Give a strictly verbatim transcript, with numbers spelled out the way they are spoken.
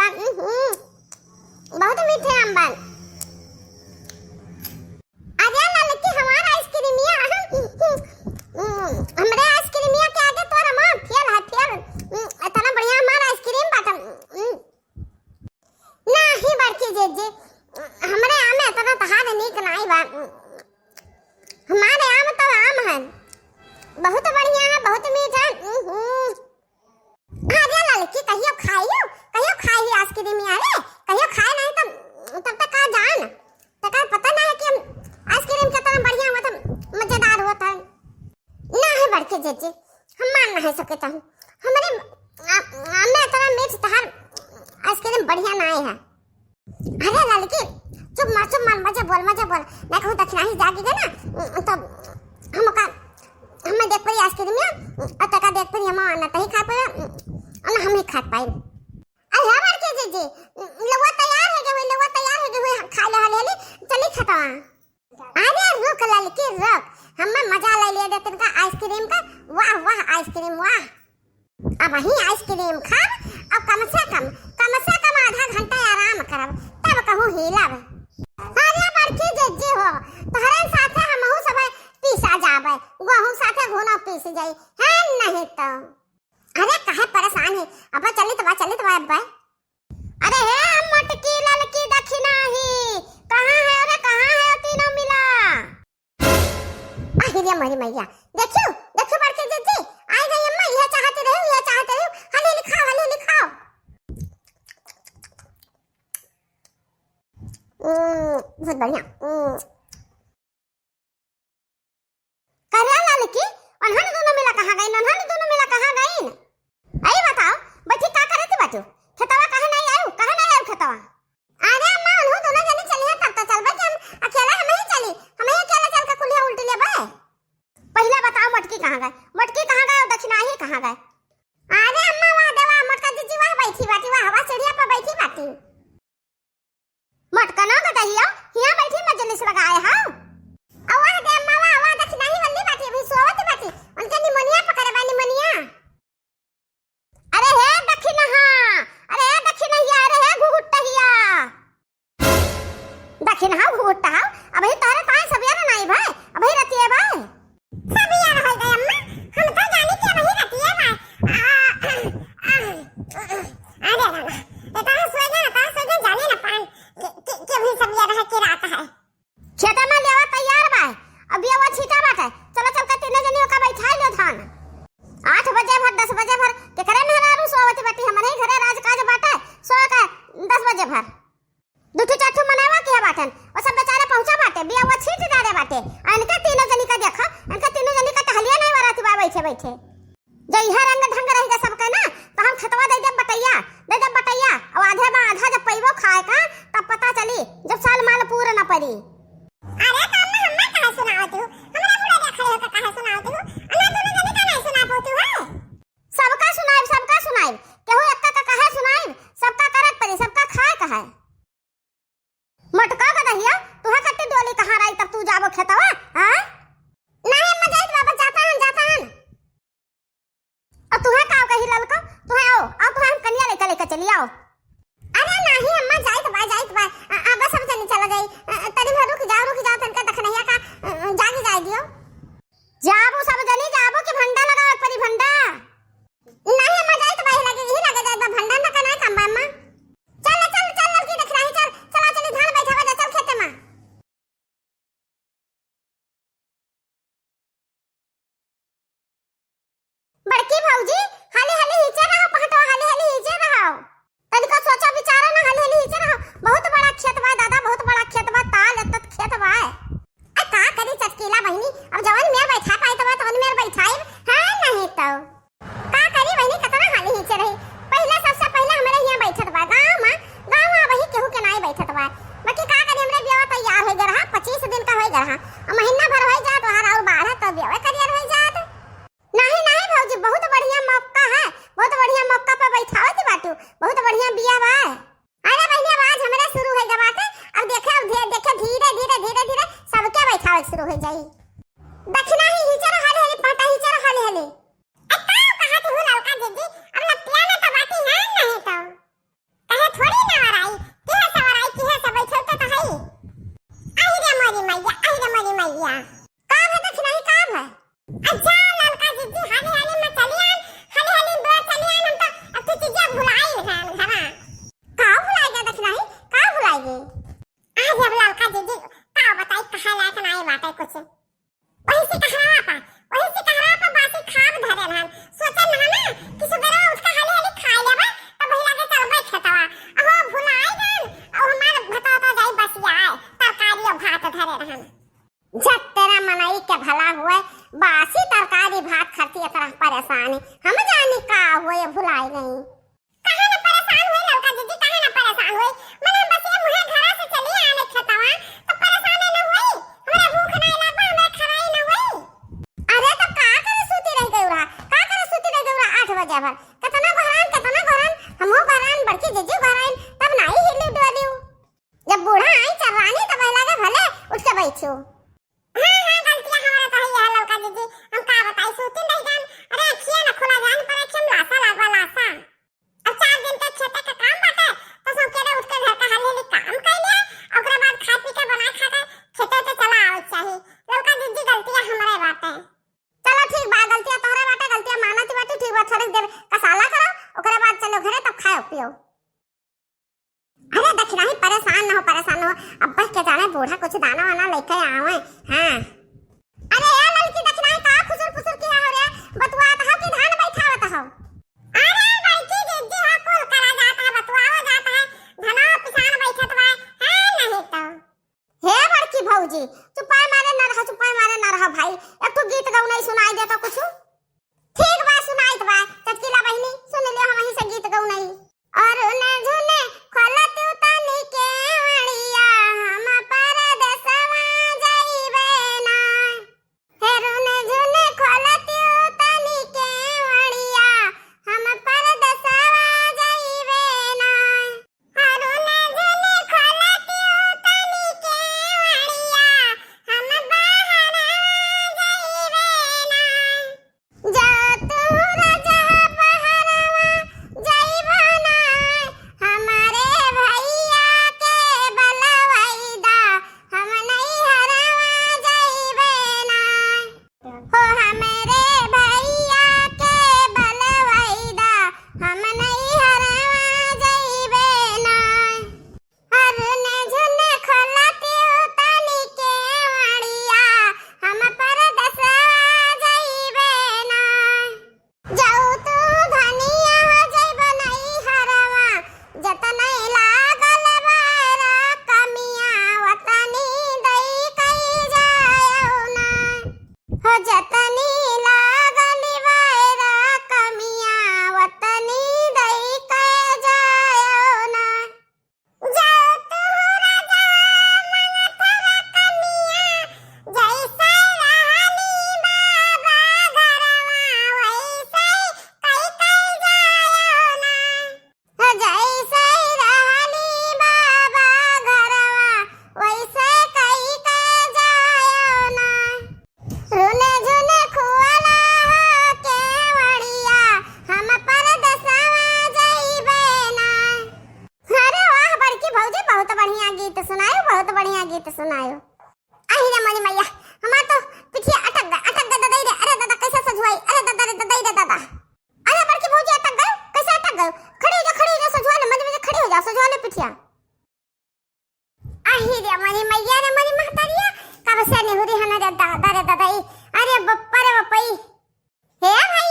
हम्म, बहुत मीठे आम बा। अरे ललकी, हमार आइसक्रीमिया, हमरे आइसक्रीमिया के आगे तोर आम फेल है, फेल। इतना बढ़िया हमार आइसक्रीम बाटे। नाही बड़की जीजी, हमरे आम इतना तहार नीक नाही बा। हमारे आम तो आम है, बहुत बढ़िया है, बहुत मीठा है। अरे ललकी, कहियो खाइयो, कहियो खाई आइसक्रीम यारे, कहियो खाए नाही तो तब तक का जान, तब का पता नाही कि हम आइसक्रीम कितना बढ़िया होत है, मजेदार होत है। नाही बड़की जीजी, हम मान नाही सकत हन, हमरे आ, आ, मैं इतना मीठ तहार आइसक्रीम बढ़िया नाही है। अरे ललकी, चुप मार, चुप मार, मजे बोल, मजे बोल। मैं कहूँ दक्षिणाही जागी गए ना, तो हमका, हमें देख पड़ी आइसक्रीम में, और तका देख पड़ी हम ना तही खा पाए, और ना हम ही खा पाए। अरे हमार के जीजी, लउआ तैयार हो गए हुए, लउआ तैयार हो गए हुए, खा ले, ले, ले, चली खतवा। अरे रुक ललकी, रुक, हमें मजा ले लिए दे तिनका आइसक्रीम का। वाह, वाह, आइसक्रीम, वाह। अब वही आइसक्रीम खाब, अब कम से कम, कम से कम आधा घंटा आराम करब, तब कहूँ हिलब। अरे बड़की जीजी हो, तोहरे साथे हमहू सब पीसा जाबे, गोहूँ साथे घुनो पीस जाई, है नहीं तो। अरे काहे परेशान है, अब चलित बा, चलित बा, अब। अरे हे मोटकी ललकी दखिनाही, कहाँ है रे, कहाँ है तीनों मिला? आहि रे मोरी मैया, देखियो, देखियो बड़की जीजी, आई गई अम्मा, यह चाहती रही, यह चाहती रही, हले लिखाओ, हले लिखाओ। हम्म, बहुत बढ़िया। हम्म। करे ललकी, उन्हन दोनों मिला कहाँ गइन? उन्हन दोनों मिला कहाँ गइन? आई बताओ, बैठी का करत बाटू? खेतवा काहे नहीं आयु? काहे नहीं आयु खेतवा? अरे अम्मा, उन्हों दोनों जनी चली है, तब तो चलबे कि हम अकेला हम ही चली, हम ही अकेला चल के कुलिया उल्टी लेबे। पहले बताओ मोटकी कहाँ गए? मोटकी कहाँ गए और दखिनाही कहाँ गए? अरे अम्मा, वाह देवा, मोटका जीजी वाह बैठी बाटी, वाह, वाह सीढ़िया पर बैठी बाटी। मटकनो गदहिया, हियाँ बैठी मजलिस लगाए हौ। अवा दे अम्मा, अवा, अवा दखिनाही वल्ली बाटी, अभी सोवत बाटी। उनके निमोनिया पकड़े बा, निमोनिया। अरे हे दखिनहा, अरे हे दखिनहिया, अरे हे घुघुट्टहिया। दखिनहा घुघुट्टहा, अबही तोहरे ताई सबेर नाई भाई, अबही रतिये भाई। सब यार हो गए अम्मा, हम तो जानी कि अबही रतिये बा। आ, आ, आ, आ, अरे रामा, इतना सोए ना, इतना सोए ना, जाने ना पान कि, कि, कि अभी सब यार है कि रात है। खेते में लेवा तैयार बा, अब ये वो छीटा बाटे, चलो चल के तीनों जनी ओका बैठाई लो धान। आठ बजे भर, दस बजे भर केकरे मेहरारू सोवत बाटी, हमरे ही घरे राजकाज बाटे, सो के दस बजे भर। दू ठो चार ठो मनवा किया बाटन, वो सब बेचारे पहुंचा बाटे, बिया वो छीट डारे बाटे। आ इनके तीनों जनी का देखो, इनके तीनों जनी का टहलिया नहीं वराती बा बैठे बैठे। जो इहे रंग ढंग रही जा सबके ना, तो हम खेतवा दे देब बटैया, दे देब बटैया। और आधे में आधा जब पैबो खाए का, तब पता चली, जब साल माल पूर न पड़ी। अरे तो अम्मा, हम्मा काहे सुनावत हो? हमरा पूरा देखले हो के काहे सुनावत हो? अम्मा दोनों जनी का नहीं सुना पावत हो? सबका सुनाइब, सबका सुनाइब, केहू एक्का का काहे सुनाइब, सबका करत पड़ी, सबका खाए का है। मटका गदहिया, तुहे कत्ती डोली कहाँ रही तब तू जाबो खेतवा, हाँ? नहीं अम्मा, जाइत बाबा, जाता हन, जाता हन। और तुहे का कही ललको, तुहे आओ, आओ तुहे हम कनिया लेके लेके चली आओ। अरे नहीं अम्मा, जाइत बा, जाइत बा, आ, आ, बस अब जल्दी चला जाई, आ, तनी भर रुक जाओ, रुक जाओ, तनका दखनैया का, आ, जागी जाए दियो। जाबू सब जनी जाबू कि भंडा लगावे परी भंडा? नहीं अम्मा, जाइत बा, यही लगे, यही लगे जाइत बा, भंडा ना का नहीं काम बा अम्मा। चल, चल, चल, ललकी दखिनाही, चल, चला, चली धान बैठावा जा, चल खेते में। बड़की भौजी, हाली हाली हिचे रहो, पहटवा हाली हाली हिचे रहो। तनिको सोचा विचारा ना, हाली हाली हिचे रहो। बहुत बड़ा खेत बा दादा, बहुत बड़ा खेत बा, ताल एतत खेत बा। आ का करी चटकीला बहिनी, अब जवन मेर बैठा पाई तब तवन मेर बैठाई, है नहीं तो। हम जानी का होए, भुलाए गई। काहे न परेशान होई ललका जीजी, काहे न परेशान होई? मने हम बस ये मुहे घरा से चली आने खेतवा, तो परेशान न होई? हमरा भूख ना लागबा, हमरा खराई न होई? अरे तो का करे सूती रह गई रहा, का करे सूती रह गई रहा आठ बजे भर? कितना गोहरान, कितना गोहरान, हमहू गोहरान, बड़की जीजी गोहरान, तब नाही हिली डोलियो। जब बूढ़ा आई चर्रानी तब लगे भले उठ के बैठियो। हाँ, हाँ, गलतिया हमरा तो है ललका जीजी, हम का बताई, सूती रह गन, अरे अखिया न खुला जान पर एकदम लासा लागवा लासा। अब चार दिन के खेते के काम बाटे, तो सबेरे उठ के घर का हाली हाली काम कर लिया, ओकरे बाद खा पी के बना खा के खेते पे चला आवे के चाही। ललका जीजी गलतिया हमरे बाटे। चलो ठीक बा, गलतिया तोहरे बाटे, गलतिया मानत बाटे, ठीक बा, थोड़ी देर कसाला करो, ओकरे बाद चलो घरे तब खाओ पियो। अरे दखिनाही परेशान न हो, परेशान न हो, अब बस के जाने बूढ़ा कुछ दाना वाना लेके आवे। हाँ। अरे ए ललकी दखिनाही का खुसुर फुसुर किहा हो रे, बतुआत हो कि धान बैठावत हो? अरे बड़की दीदी हो, कुल करा जात है, बतुआओ जात है, धनवा पिसान बैठत बा, है नहीं तो। हे बड़की भौजी, चुपाए मारे न रहो, चुपाए मारे न रहो भाई, एक ठो गीत गौनई सुनाई दे तो कुछ। ठीक बा, सुनाइत बा, चटकीला बहिनी, सुन ले हम वहीं से गीत गौनई। अरुण झुन खोलतिउ तनी केवड़िया, हम परदेसवा जइबे ना। हे रुन झुन खोलतिउ तनी केवड़िया, हम परदेसवा जइबे ना। अरुण झुन खोलतिउ तनी केवड़िया, हम बहरवा जइबे ना। जा तू राजा बहरवा जइबा ना, हमरे भइया के बलवइदा, हम नइहरवा जइबे ना। हो हमरे भइया के बलवइदा, हम नइहरवा जइबे ना। अरुण झुन खोलतिउ तनी केवड़िया, हम परदेसवा जइबे ना। जाऊ तू धनिया हो जइबे नइहरवा, जतनई लागल बा रकमिया, वतनी दई कई जायो ना। हो जतनी लागल बा रकमिया, वतनी दई कई जायो ना। जाओ तू राजा मंगथवा कनिया, जैसे रहली बाबा घरवा, वैसे कई कई जायो ना। हो जैसे रहली बाबा घरवा, वैसे कई कई जायो ना। रुन झुन खुआला हो केवड़िया, हम परदेसवा जइबे ना। अरे वाह बड़की भौजी, बहुत बढ़िया गीत सुनायो, बहुत बढ़िया गीत सुनायो। अहि रे मोरी मैया, हमार तो पिठिया अटक गए, अटक गए ददई रे। अरे दादा कैसे सजुआई, अरे दादा रे ददई रे दादा। अरे बड़की भौजी अटक गए, कैसे अटक गए? खड़ी हो जा, खड़ी हो जा, सजुआ ले, मजे मजे खड़ी हो जा, सजुआ ले पिठिया। अहि रे मोरी मैया रे मोरी महतारिया, कब से निहुरी हन रे दादा रे ददई। अरे बप्पा रे बप्पई। हे भाई